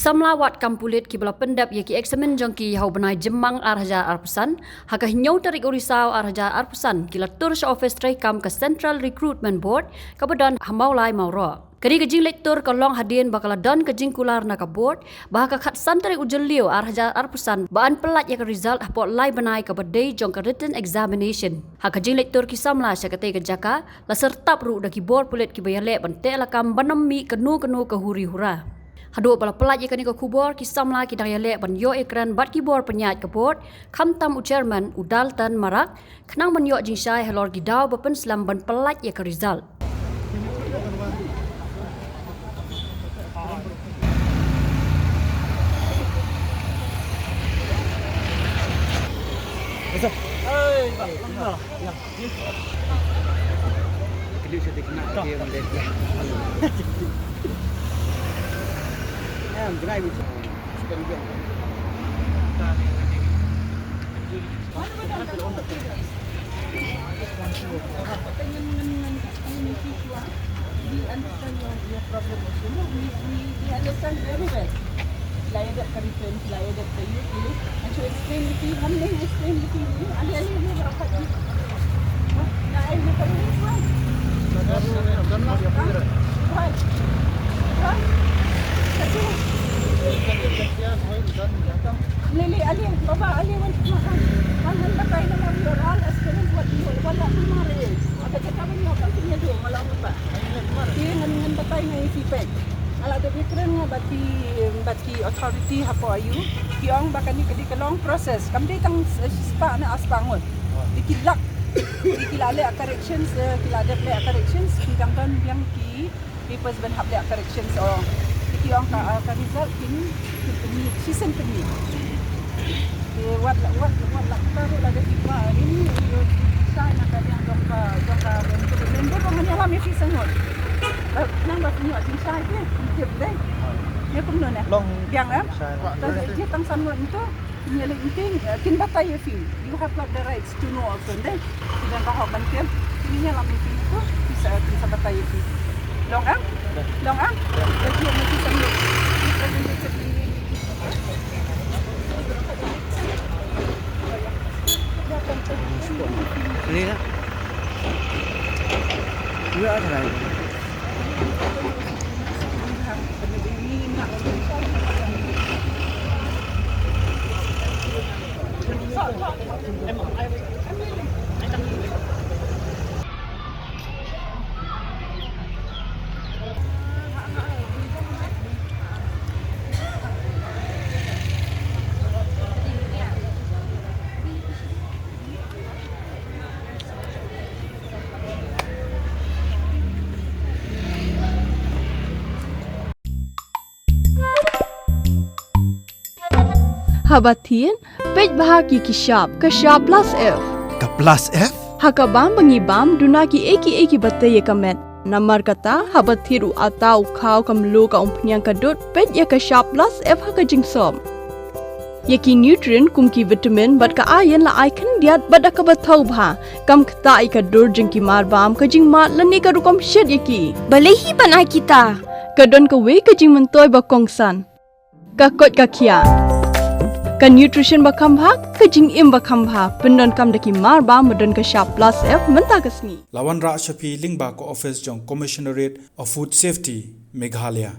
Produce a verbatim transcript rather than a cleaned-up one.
Samla wad kam pulit kiba la pyndep ïa ki eksamin jong ki ha u bnai Jymmang ar hajar arphew san, ha ka hynñiew tarik u Risaw ar hajar arphew san, ki la tur sha ophis treikam ka Central Recruitment Board, kaba don ha Mawlai Mawroh. Kane ka jingleit tur ka long hadien ba ka la don ka jingkular na ka board, ba ha ka khatsan tarik u Jylliew ar hajar arphew san, ba yn pyllait ïa ka result hapoh lai bnai kaba dei jong ka written examination. Ha ka jingleit tur ki samla sha katei ka jaka, la syrtap ruh da ki bor pulit kiba ïaleh ban teh lakam ban ym mih kano kano ka huri hura. Haduh ba la pyllait ïa kane ka khubor, ki samla ki dang ïaleh ban ïoh ïakren bad ki bor pynïaid ka board, khamtam u chairman, u Dalton Marak, khnang ban ïoh jingshai halor ki daw ba pynslem ban pyllait ïa ka result. We understand your, your problem also. No, we, we, we understand very well. Like that, for instance, like that, for you, you know, and to explain with you, how many explain with you, you know, and then you have a, huh? Now I look at this one. Huh? What? What? Lily, Ali, Baba, Ali, want to know how, how, how, what I know of your all experience, what you, what that tomorrow is. Apa cakap ni, apa punya dua, malam apa? Ki ngan, ngan batai ngan ïa ki pek. Nga la dep ïakren nga bad ki, bad ki authority hapoh A U. Ki ong ba kane ka dei ka long process. Kam dei tang s-, spah ne ar spah ngut. Dei ki lak. Dei ki la leh corrections, eh, ki la dep leh corrections, ki dang don biang ki papers ban hap leh corrections, ong. Dei ki ong ka, ah, ka result kin, kin pynmih, shisien pynmih. Te wat la, wat, wat la ka ruh la dei ki ba ini, ïoh sa na ka liang jong ka, jong ka, jong ka member, ong ngan ïalam ïa phi sa ngut. Ba, nang ba phi ïoh jingshai phi, kin tip dei. Ïa kumno ne? Long. Biang em? Shai long. Tang sa ïoh jingshai tang sa ngut nto, kin ïa leh meeting, eh, kin batai ïa phi. You have got the rights to know also, dei. Ki don ka hok ban tip. Kin ïalam ïa phi nto, kin sa, kin sa batai ïa phi. Long em? Long em? Ïa phi ïa phi sa ngut. Haba thied, peit bha ki ki shap, ka shap plus F. Ka plus F? Ha ka bam ba ngi bam, duna ki ei ki ei kiba tei ïa ka met. Namar kata, haba thied u atta, u khaw, ka mluh, ka umphniang, ka dud, peit ïa ka shap plus F ha ka jingsop. Ïa ki nutrient kum ki vitamin bad ka iron la ai khyndiat bad da kaba thaw bha. Kam ktah ïa ka dur jong ki mar bam, ka jingmad lane ka rukom shet ïa ki. Balei hi ban ai kita? Ka don kawei ka jingmyntoi ba kongsan. Ka koit ka khiah. Ka nutrition ba kham bha, ka jingim ba kham bha. Pyndonkam da ki mar bam ba don ka shap plus F mynta ka sngi. La wanrah sha phi lyngba ka office jong Commissionerate of Food Safety, Meghalaya.